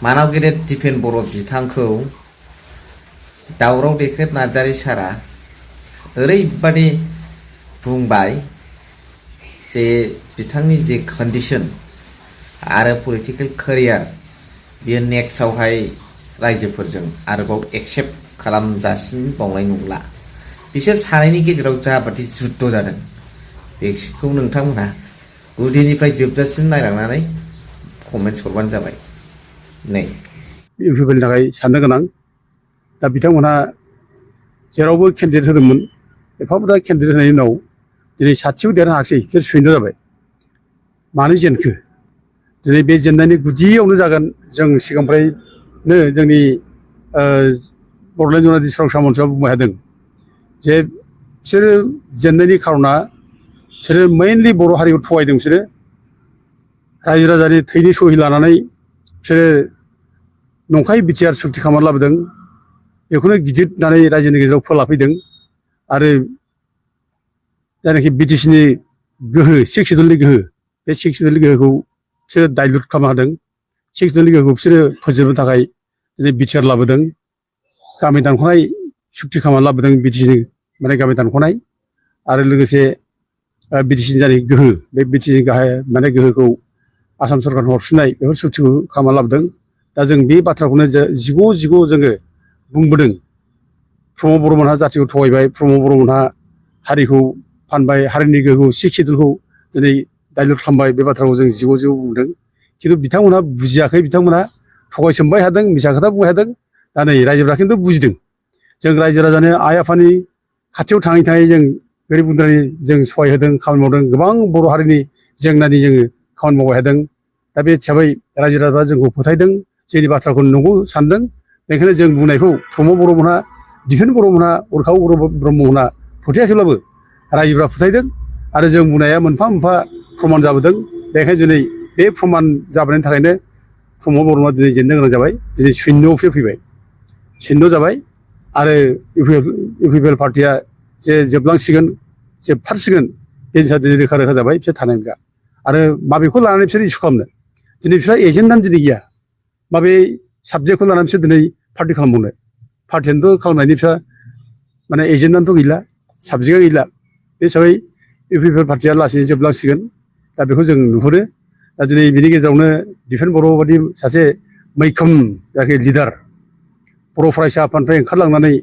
मानाव गेदेर दिपेन बर' बिथांखौ दावराव देख्रेब नार्जारि सारा ओरैबादि बुंबाय जे बिथांनि जे कन्डिशन आरो पलिटिकल केरियार बियो नेक्स्टआवहाय रायजोफोरजों आरोबाव एक्सेप्ट खालामजासिनबावनाय नंला। बिसोर सानैनि गेजेराव जाबादि जुद्ध जादों बेखौ नोंथांमोनहा गुदिनिफ्राय जोबजासिम नायलांनानै कमेन्ट हरबानो जाबाय। नै इउपिपिएलनि थाखाय साननो गोनां दा बिथांमोनहा जेरावबो केन्डिडेट होदोंमोन एफा बुरजा केन्डिडेट होनायनि उनाव दिनै सासेबो देरहानो हायाखिसै बिसोर सुइन्द जाबाय। मानो जेनखो दिनै बे जेननायनि गुदियावनो जागोन जों सिगांनिफ्रायनो जोंनि बड'लेण्ड जनादि सोरांसा मन्चआ बुंबाय थादों जे बिसोरो जेननायनि खार'ना बिसोरो मेइनलि बर' हारिखौ थगायदों। बिसोरो रायजो राजानि थैनि सहि लानानै बिसोरो नंखाय बिटिआर सुक्ति खालामनानै लाबोदों। बेखौनो गिदिर होननानै रायजोनि गेजेराव फोलाफैदों आरो जायनाखि बिटिसिनि गोहो सिक्स सिडुलनि गोहो बे सिक्स सिडुलनि गोहोखौ बिसोरो डाइलुट खालामना होदों। सिक्स सिडुलनि गोहोखौ बिसोरो फोजोबनो थाखाय दिनै बिटिआर लाबोदों। गामि दानख'नाय सुक्ति खालामनानै लाबोदों बिटिसिनि माने गामि दानख'नाय आरो लोगोसे बिटिसिनि जानाय गोहो बे बिटिसिनि गाहाय माने गोहोखौ आसाम सरकारनो हरफिननाय बेफोर सुक्तिखौ खालामना लाबोदों। दा जों बे बाथ्राखौनो जिगु जोङो बुंबोदों। प्रमद बर'मोनहा जाथिखौ थगायबाय, प्रमद बर'मोनहा हारिखौ फानबाय, हारिनि गोहोखौ सिक्स सिडुलखौ दिनै डाइलुट खालामबाय। बे बाथ्राखौ जों जिगु बुंदों खिन्थु बिथांमोनहा बुजियाखै। बिथांमोनहा थगायसोमबाय थादों, मिसा खोथा बुंबाय थादों। दा नै रायजोफ्रा खिन्थु बुजिदों। जों रायजो राजानो आइ आफानि खाथियाव थाङै थाङै जों गोरिब गुन्द्रानि जों सहाय होदों, खामानि मावदों। गोबां बर' हारिनि जेंनानि जोङो खामानि मावबाय थादों। दा बे हिसाबै रायजो राजाफ्रा जोंखौ फोथायदों, जोंनि बाथ्राखौ नंगौ सानदों। बेनिखायनो जों बुंनायखौ प्रमद बर'मोनहा, दिपेन बर'मोनहा, उरखाव ब्रह्ममोनहा फोथायाखैब्लाबो रायजोफ्रा फोथायदों आरो जों बुंनाया मोनफा मोनफा प्रमान जाबोदों। बेनिखायनो दिनै बे प्रमान जाबोनायनि थाखायनो प्रमद बर'मोनहा दिनै जेननो गोनां जाबाय। दिनै शून्यआवसो फैबाय, शून्य जाबाय आरो इउपिपिएल पार्टिया जे जोबलांसिगोन, जोबथारसिगोन बे जिनिसा दिनै रोखा रोखा जाबाय। बिसोर थानाय नंला आरो माबेखौ लानानै बिसोर इसु खालामनो दिनै बिसोरहा एजेन्डानो दिनै गैया। माबे साबजेक्टखौ लानानै बिसोर दिनै पार्टि खालामबावनो, पार्टियानोथ' खालामनायनि बिसोर माने एजेन्डानोथ' गैला, साबजेक्टआ गैला। बे हिसाबै इउपिपिएल पार्टिया लासैनो जोबलांसिगोन। दा बेखौ जों नुहुरो। दा दिनै बिनि गेजेरावनो दिपेन बर' बादि सासे मैखोम जायखि लिडार बर' फरायसा आफादनिफ्राय ओंखारलांनानै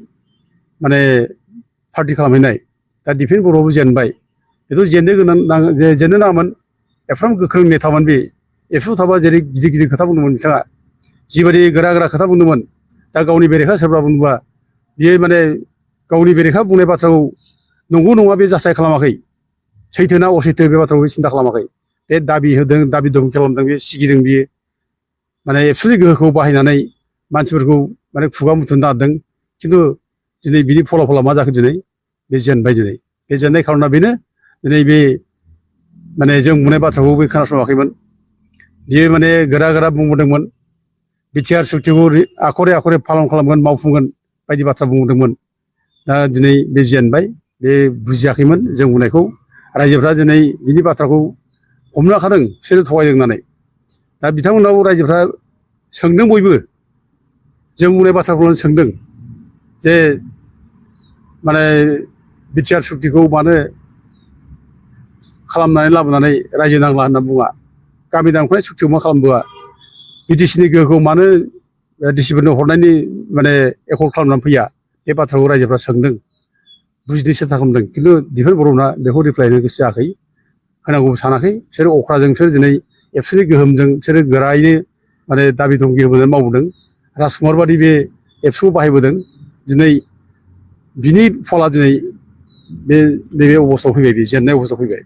माने पार्टि खालामहैनाय, दा दिपेन बर'आबो जेनबाय। बेथ' जेननो नाङामोन। एफाराब गोख्रों नेतामोन बे। एबसुआव थाबा जेरै गिदिर गिदिर खोथा बुंदोंमोन बिथाङा, जिबायदि गोरा गोरा खोथा बुंदोंमोन। दा गावनि बेरेखा सोरबा बुंबा बियो माने गावनि बेरेखा बुंनाय बाथ्राखौ नंगौ नङा बे जासाय खालामाखै। सैथो ना असैथो बे बाथ्राखौ सिन्था खालामाखै। बे दाबि होदों, दाबि दम खालामदों, बे सिगिदों। बियो माने एबसुनि गोहोखौ बाहायनानै मानसिफोरखौ माने खुगा मुथुनो नागिरदों। खिन्थु दिनै बिनि फलाफला मा जाखो? दिनै बे जेनबाय। दिनै बे जेननाय खार'ना बेनो दिनै बे माने जों बुंनाय बाथ्राखौ बे खोनासङाखैमोन। बियो माने गोरा गोरा बुंबोदोंमोन, बिटिआर सुक्तिखौ आखरे आखरे पालन खालामगोन, मावफुंगोन बायदि बाथ्रा बुंबोदोंमोन। दा दिनै बे जेनबाय। बे बुजियाखैमोन जों बुंनायखौ। रायजोफ्रा दिनै बिनि बाथ्राखौ हमनो हाखादों बिसोरो थगायदों होननानै। दा बिथांमोनाव रायजोफ्रा सोंदों, बयबो जों बुंनाय बाथ्राखौनो सोंदों जे माने बिटिआर सुक्तिखौ मानो खालामनानै लाबोनानै रायजो नांला होनना बुङा? गामि दानख'नाय सुक्तिखौ मा खालामबोआ? बिटिसिनि गोहोखौ मानो डिसिफोरनो हरनायनि माने एकर्ड खालामनानै फैया? बे बाथ्राखौ रायजोफ्रा सोंदों, बुजिनो सेस्था खालामदों। खिन्थु दिपेन बर'मोनहा बेखौ रिप्लाइ होनो गोसो जायाखै, होनांगौबो सानाखै। बिसोरो अख्राजों बिसोर दिनै एबसुनि गोहोमजों बिसोरो गोरायैनो माने दाबि धमखि होबोनानै मावबोदों। राजकुमार बादि बे एबसुखौ बाहायबोदों। दिनै बिनि फला दिनै बे नैबे अबस्थायाव फैबाय, बे जेननाय अबस्थायाव फैबाय।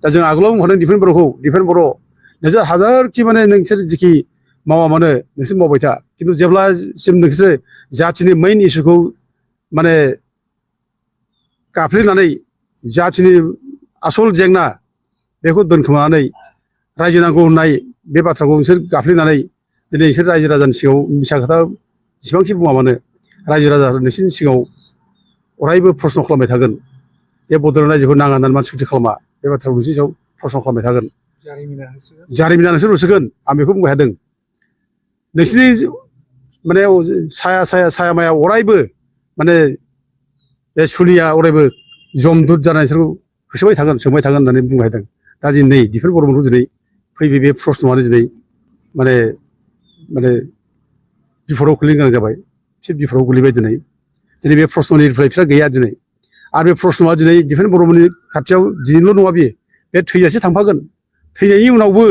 दा जों आगोलाव बुंखादों दिपेन बर'खौ, दिपेन बर' नोंसोर हाजारखि माने नोंसोर जिखि मावा मानो नोंसोर मावबाय था, खिन्थु जेब्लासिम नोंसोर जाथिनि मेइन इसुखौ माने गाफ्लेनानै जाथिनि आसल जेंना बेखौ दोनखोमानानै रायजो नांगौ होननाय बे बाथ्राखौ नोंसोर गाफ्लेनानै दिनै नोंसोर रायजो राजानि सिगाङाव मिसा खोथा जेसेबांखि बुङा मानो रायजो राजा नोंसोरनि सिगाङाव अरायबो प्रस्न खालामबाय थागोन जे बड'लेण्ड रायजोखौ नाङा होननानै मानो सुक्ति खालामा? बे बाथ्राखौ नोंसोरनि सायाव प्रस्न खालामबाय थागोन। जारिमिना नोंसोर होसोगोन। आं बेखौ बुंबाय थादों। नोंसिनि माने साया माया अरायबो माने बे सुनिया अरायबो जमदुत जानाय बिसोरखौ होसोबाय थागोन सोंबाय थागोन होननानै बुंबाय थादों दा दिनै नै दिफेन बर'मोनखौ दिनै फैबाय बे प्रश्नआनो दिनै माने बिफदाव गोलैनो गोनां जाबाय बिसोर बिफदाव गोलैबाय दिनै बे प्रश्ननि रिप्लाइ बिस्रा गैया दिनै आरो बे प्रश्नआ दिनै दिफेन बर'मोननि खाथियाव दिनैल' नङा बे थैजासे थांफागोन थैनायनि उनावबो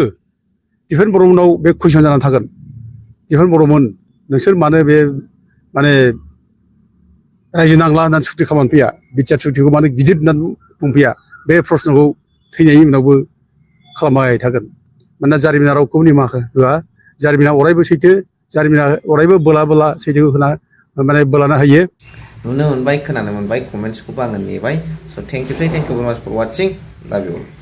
दिफेन बर'मोननाव बे कुइसन जानानै थागोन दिफेन बर'मोन नोंसोर मानो बे माने रायजो नांला होननानै सुक्ति खालामनानै फैया बिटिआर सुक्तिखौ मानो गिदिर होननानै बुंफैया बे प्रश्नखौ थैनायनि उनावबो खालामबाय थागोन मानोना जारिमिना रावखौबो निमाहा होआ जारिमिना अरायबो सैथो जारिमिना अरायबो बोला सैथोखौ होना माने बोलाना होयो नुनो मोनबाय खोनानो मोनबाय कमेन्ट्सखौबो आङो नेबाय स' थेंक इउ भेरि माच फर वाचिं लाभ इउ